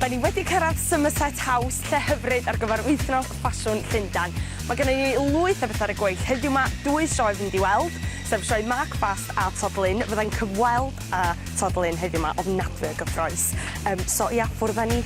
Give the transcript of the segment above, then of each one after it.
Da ni wedi cyrraedd Somerset House, lle hyfryd ar gyfer wythnos ffasiwn Llundain. Mae gennym ni lwyth o bethau ar y gweill heddiw 'ma, dwy sioe fynd i weld, sef sioe Mark Fast a Todd Lynn. Fyddai'n cyfweld â Todd Lynn heddiw 'ma, ofnadwy o gyffrous. Yym, so ia, ffwrdd â ni.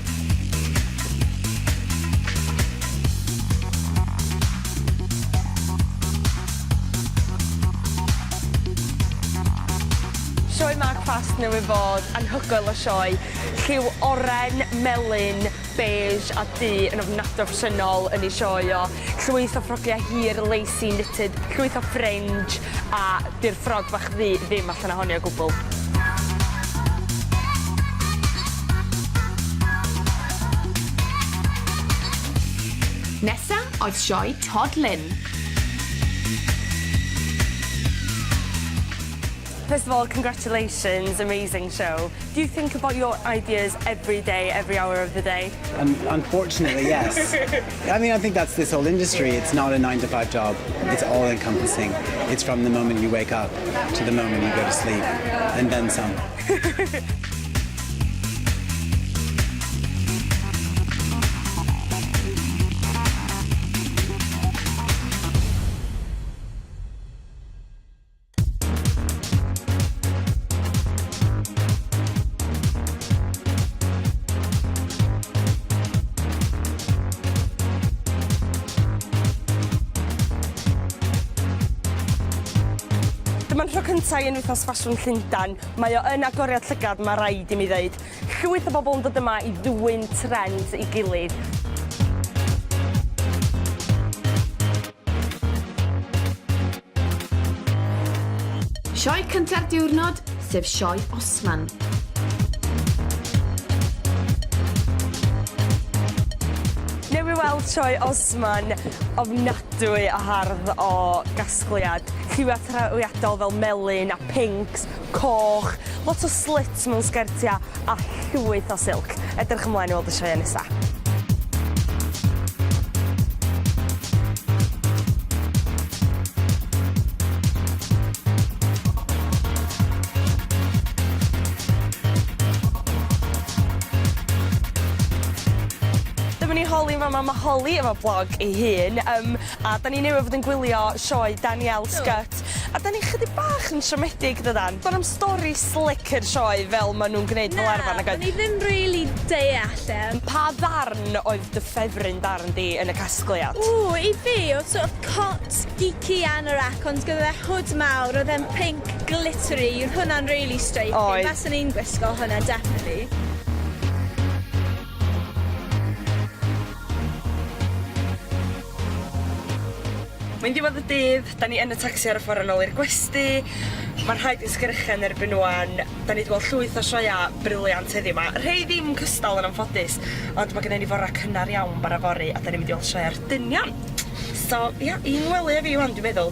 Sioe Mark Fast newydd fod, anhygoel o sioe. Lliw oren, melyn, beige a du yn ofnadwy o ffasiynol yn ei sioe o. Llwyth o ffrogiau hir, lacy, knitted, llwyth o fringe a 'di'r ffrog fach ddu ddim allan ohoni o gwbl. Nesa oedd sioe Todd Lynn. First of all, congratulations, amazing show. Do you think about your ideas every day, every hour of the day? Um, unfortunately, yes. I mean, I think that's this whole industry. It's not a nine to five job. It's all encompassing. It's from the moment you wake up to the moment you go to sleep, and then some. Dyma'n nhro cynta i yn Wythnos Ffasiwn Llundan. Mae o yn agoriad llygad, mae raid i mi ddeud. Llwyth o bobl yn dod yma i ddwyn trend i gilydd. Sioe cynta'r diwrnod, sef Sioe Osman. Newydd weld sioe Osman ofnadwy o hardd o gasgliad. Lliwiau trawiadol fel melyn a pincs, coch, lot o slits mewn sgertiau a llwyth o silk. Edrych ymlaen i weld y sioeau nesa. Dyma ni Holly yn fama, ma' Holly efo blog ei hun yym a 'dan ni newydd fod yn gwylio sioe Danielle Scutt a 'dan ni chydig bach yn siomedig dydan? Do'n na'm stori slick i'r sioe fel ma' nw'n gneud fel arfar nag oedd? Na, o'n i ddim rili deall e. Pa ddarn oedd dy ffefryn darn di yn y casgliad? Ww, i fi o'dd sort of cot geeky anorak ond gyda fe hood mawr o'dd e'n pinc glittery o'dd hwnna'n rili striking. Oedd. Faswn i'n gwisgo hwnna definitely. Mae'n diwedd y dydd, 'dan ni yn y tacsi ar y ffor yn ôl i'r gwesty. Ma'n rhaid i sgrechen erbyn ŵan. 'Dan ni 'di gweld llwyth o sioea brilliant heddiw 'ma. Rhei ddim cystal yn anffodus, ond ma' gynnon ni fora cynnar iawn bora fory a 'dan ni'n mynd i weld sioea'r dynion. So ia, i ngwely â fi ŵan dwi'n meddwl.